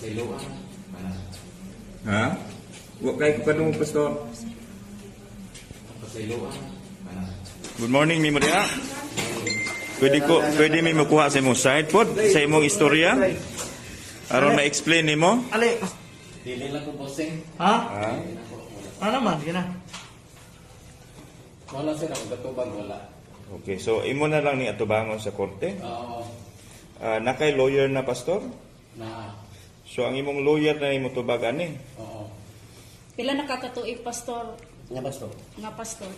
Pasayloan. Mana. Ha? Wa kay ko kadungog, pastor. Pasayloan. Mana. Good morning nimo diha. Pwede mi makuha sa imong side pod sa imong istorya aron ma-explain nimo. Ali, Dili lang ko bossing. ha? Ha? Ano man, gina. Wala sir, ako gatubag wala. Okay, so imo na lang ni atubangon sa korte. Oo. Ah, nakay lawyer na, pastor. Na. So ang imong lawyer na imo tubag ani. Oo. Pila nakakatuig, pastor? Nga pastor. Nga pastor.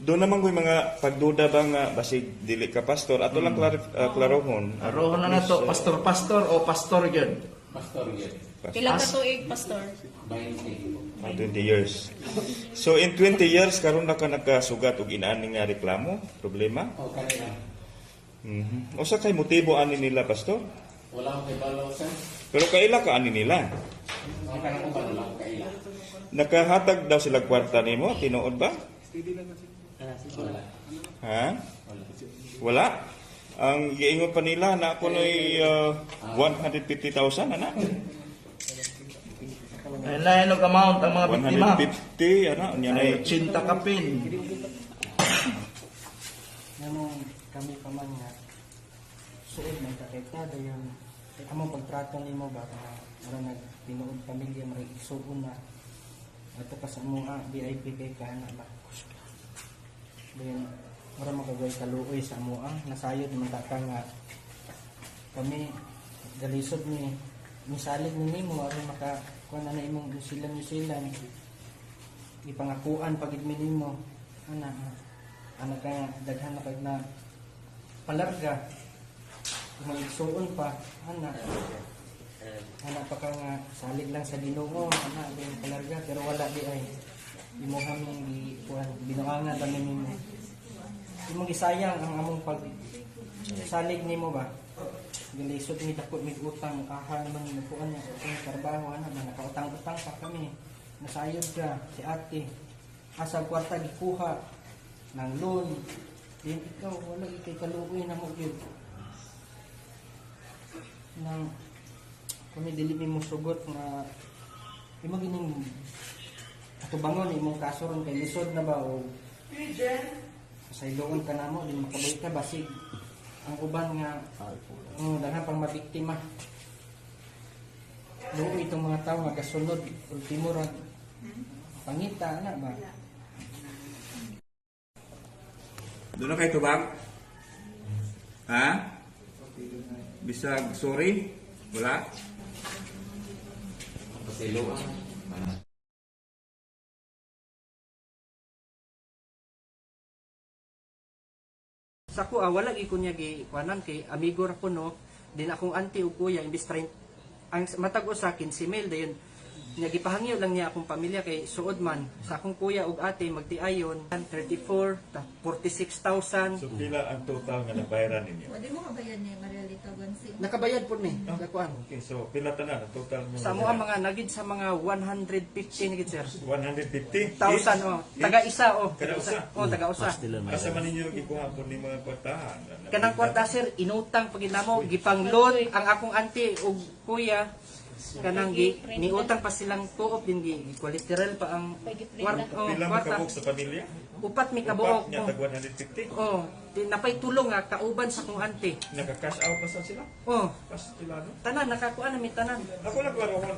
Doon naman ko'y mga pagduda ba nga basig dili ka pastor ato lang klarohon. Arohon na na to, pastor-pastor o pastor yun. Pastor yun. Pila katuig, pastor? 20. 20 years. So in 20 years karon na ka nagkasugat og inaani nga reklamo, problema. O kanina. Usa kay motibo ani nila, pastor? Wala akong kibalo sir. Pero kaila ka ani nila? Ang kanang uban wala akong kaila. Nakahatag daw sila kwarta nimo, tinuod ba? Wala. Ha? Wala. Wala. Ang giingon pa nila na ako no'y 150,000 ana. Ay, lain og amount ang mga biktima. 150 ana unya na Ay, 80 kapin. Nganong kami pa man nga suod may kakita dayon kay among pagtrato nimo ba nga mura nag tinuod pamilya mura igsuon na ato pa sa among VIP kay ka na ba, dayon mura makagay kaluoy sa amo nasayod man ta ka nga kami galisod ni misalig ni nimo aron maka kuan na na imong New Zealand, New Zealand ipangakuan pagid mi nimo ana ana ka daghan na kag na palarga magigsuon pa ana ana pa ka nga salig lang sa Ginoo ana din palarga pero wala di ay imuha ming gi kuan binuangan kami nimo imong gisayang ang among pag salig nimo ba. Gilisod mi dako mig utang kaha man nagkuan niya utang trabaho ana ba nakautang-utang pa kami nasayod ka si ate asa kwarta gikuha ng loan din ikaw wala ikay kaluoy na mo gyud nang kami dili mi mosugot nga imo gining atubangon imong kaso ron kay lisod na ba o pasayloon ka namo din makabuhi ka basig ang uban nga daghan pang mabiktima. Luoy itong mga tao nga gasunod ultimo ra pangita na ba. Doon na kay tubag? Ha? Bisag sorry? Wala? Pasayloan. Mana. Sa ko wala gyud ko niya gi kuanan kay amigo ra ko no din akong auntie ug kuya imbis 30 ang matag usa 15 mil dayon niya gipahangyo lang niya akong pamilya kay suod man sa akong kuya ug ate magtiayon 34 ta 46,000. So pila ang total nga nabayaran ninyo? Wala mo kabayad ni Marielita Gonzi. Nakabayad po ni sa kuan. Okay, so pila tanan ang total mo? Sa mo ang mga nagid sa mga 115 gid sir. 150? Thousand oh, taga isa oh, Kada usa? Oh, taga usa. Asa man ninyo gikuha po ni mga kwarta? Kanang kwarta sir, inutang pag namo gipang loan ang akong auntie ug kuya kanang gi niutang pa silang co-op din gi collateral pa ang kwarta oh, Pila mo kwarta. kabuk sa pamilya? Upat mi Upat kabuok niya oh. tag 150? Oh, di, napay tulong nga kauban sa akong auntie. Naka-cash out na sa sila? Oh, Cash sila no? tanan nakakuan na mi tanan. Ako lang klarohon,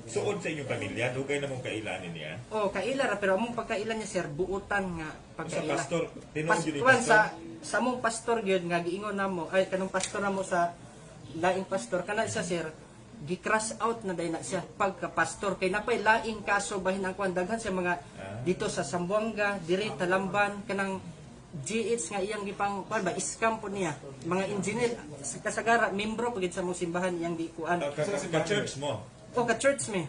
suod sa inyong pamilya, dugay na mong kailanin niya. Oh, kaila ra pero among pagkaila niya sir buutan nga pagkaila. Sa pastor, tinuod Pas, yun ni kuwan, pastor? sa among pastor gyud nga giingon namo ay kanong pastor namo sa laing pastor kana siya sir gi-crash out na dahil na siya pagka pastor kay napay laing kaso bahin ang kuan daghan siya mga dito sa Zamboanga diri Talamban kanang GH nga iyang gipang kuan ba scam po niya mga engineer sa kasagara membro pagid sa mong simbahan iyang gikuan. Ka-church mo? O ka church mi.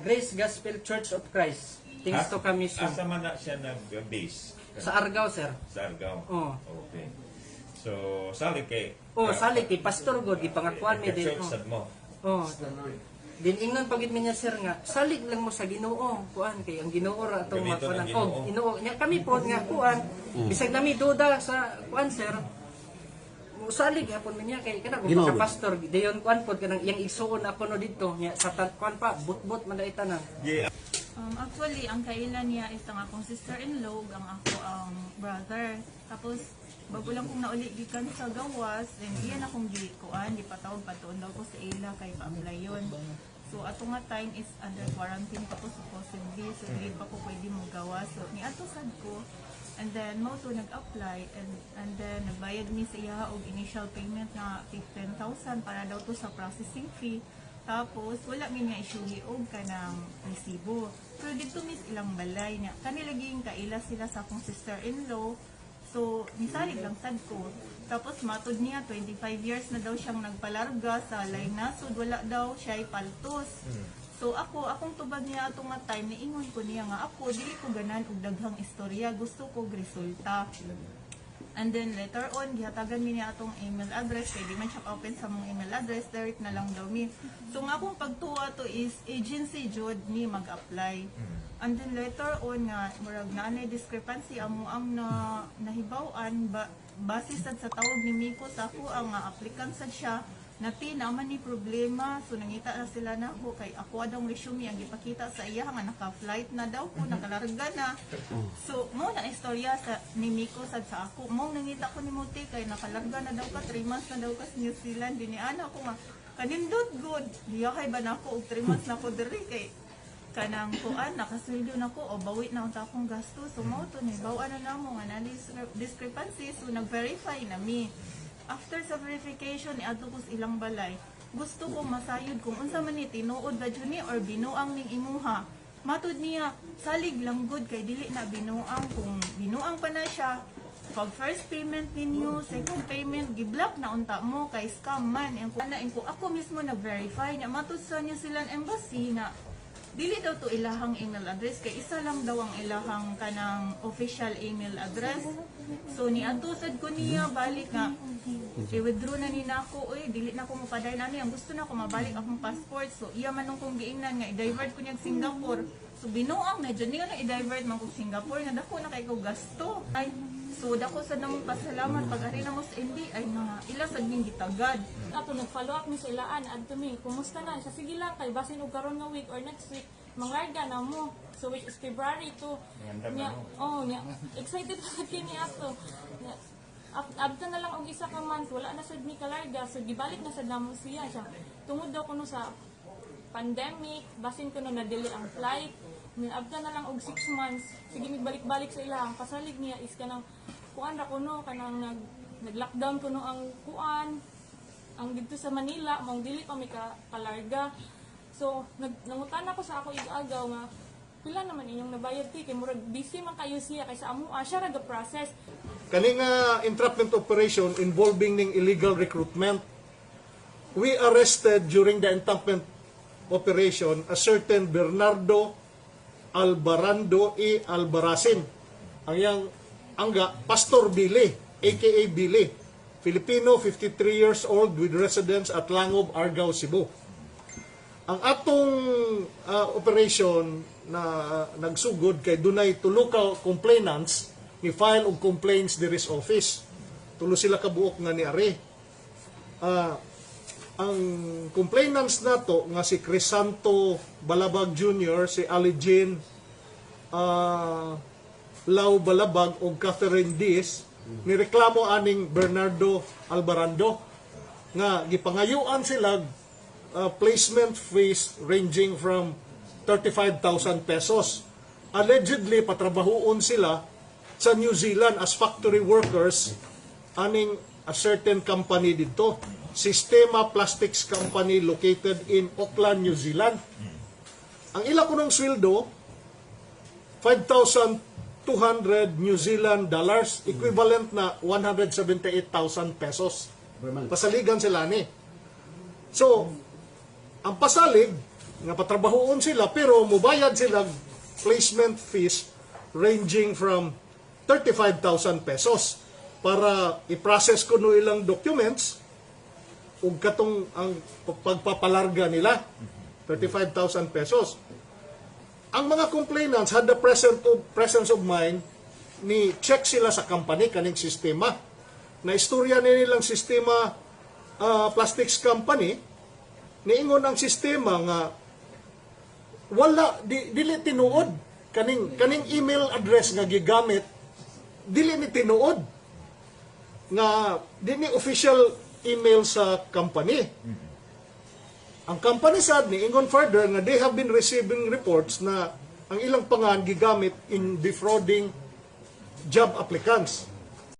Grace Gospel Church of Christ Things to Come Mission. Asa man na siya nag-base? Sa Argao sir. Sa Argao? Oo. Okay. So, salig kay... Oh, salig kay pastor god gipangakuan mi din. Ka-church Oh. sad mo. Oh. Din ingnon pagid mi niya sir nga salig lang mo sa Ginoo kuan kay ang Ginoo ra atong Gamiton ang makuan. Ginoo. Oh, Ginoo nya kami po nga kuan bisag nami duda sa kuan sir. Musalig gyapon mi niya kay kana kung Ginoo ka ba? pastor dayon kuan pod kanang iyang igsuon ako no didto nya sa kuan pa butbot man dai tanan. Actually, ang kailan niya is ang akong sister-in-law ug ang ako ang brother. Tapos, bago lang kong nauli gikan sa gawas, then iyan akong gikuan, gipatawag patuon daw ko sa ila kay pa-apply yun. So, ato nga time is under quarantine pa ko supposedly, so dili pa ko pwede mo gawas. So, niadto sad ko. And then, mo to nag-apply and then nagbayad mi sa iya og initial payment na 15,000 para daw to sa processing fee. Tapos, wala mi niya isyuhi og kanang resibo. Pero dito miss ilang balay niya. Kani laging kaila sila sa akong sister-in-law. So, nisalig lang sad ko. Tapos, matod niya, 25 years na daw siyang nagpalarga sa Lainasod. Wala daw siya paltos. So, ako, akong tubag niya ato nga time, niingon ko niya nga ako, dili ko ganan og daghang istorya. Gusto ko og resulta. And then later on, gihatagan mi niya atong email address. Kay di man siya open sa mong email address, direct na lang daw mi. So nga akong pagtuwa to is agency jud ni mag-apply. And then later on nga murag naa nay discrepancy amo ang na nahibaw-an ba, base sad sa tawag ni Miko sa ako ang nga applicant sad siya nati naman ni problema, so nangita na sila na ako kay ako adong resume ang gipakita sa iya nga naka-flight na daw ko, nakalarga na. So mo na istorya sa ni Miko sad sa ako mo nangita ko ni Muti kay nakalarga na daw ka, 3 months na daw ka sa New Zealand dinhi ana ko nga kanindot good diya kay ba nako og 3 months na ko diri kay kanang kuan nakasweldo na ko o bawi na unta akong gasto. So mao to ni baw na namo nga na discrepancy, so nag-verify na mi. After sa verification, niadto ko sa ilang balay. Gusto ko masayod kung unsa man ni tinuod ba jud ni or binuang ning imuha. Matud niya, salig lang good kay dili na binuang. Kung binuang pa na siya, pag first payment ninyo, second payment, giblock na unta mo kay scam man. Ang ana ko ako mismo nag-verify niya. Matud sa New Zealand Embassy nga dili daw to ilahang email address kay isa lang daw ang ilahang kanang official email address. So niadto sad ko niya balik nga i-withdraw na ni nako, oy dili na ko mopadayon ani, ang gusto na ko mabalik akong passport. So iya man nung kong giingnan nga i-divert ko niya og Singapore. So binuang na jud niya na i-divert man kog Singapore nga dako na kay ko gasto. Ay, so dako sad namong pasalamat pag ari na mo sa NBI nga ila sad ning gitagad. Ato nag-follow up mi sa ilaan adto mi, kumusta na siya? Sige lang kay basin og karon nga week or next week manglarga na mo. So which is February 2 nya. Oh, nya excited pa kini ato. Nya, abta na lang og isa ka month, wala na sad mi kalarga. So gibalik na sad namo siya siya tungod daw kuno sa pandemic, basin kuno na delay ang flight. Nya abta na lang og 6 months, sige migbalik-balik sa ila. Ang pasalig niya is kanang kuan ra kuno, kanang nag lockdown kuno ang kuan ang didto sa Manila, maong dili pa mi ka kalarga. So nangutana ko sa ako igagaw nga pila naman inyong nabayad ti, kay murag busy man kayo siya kay sa amo siya ra process. Kani nga entrapment operation involving ning illegal recruitment. We arrested during the entrapment operation a certain Bernardo Albarando E. Albaracin. Ang iyang angga, Pastor Billy, aka Billy. Filipino, 53 years old, with residence at Langob, Argao, Cebu. Ang atong operation na nagsugod kay dunay tulo ka complainants ni file og complaints diri sa office. Tulo sila kabuok nga ni ari. Ang complainants nato nga si Crisanto Balabag Jr., si Ali Jean Lau Balabag ug Catherine Diaz nireklamo aning Bernardo Albarando nga gipangayuan sila placement fees ranging from 35,000 pesos. Allegedly, patrabahoon sila sa New Zealand as factory workers aning a certain company dito. Sistema Plastics Company located in Auckland, New Zealand. Ang ila kunong sweldo, 5,200 New Zealand dollars, equivalent na 178,000 pesos. Pasaligan sila ni. So, ang pasalig, nga patrabahoon sila, pero mubayad sila placement fees ranging from 35,000 pesos para i-process ko no ilang documents ug katong ang pagpapalarga nila, 35,000 pesos. Ang mga complainants had the presence of mind ni check sila sa company kaning Sistema. Na istorya ni nilang Sistema Plastics Company, niingon ang Sistema nga wala dili tinuod kaning kaning email address nga gigamit, dili ni tinuod nga di ni official email sa company. Ang company sad niingon further nga they have been receiving reports na ang ilang pangan gigamit in defrauding job applicants.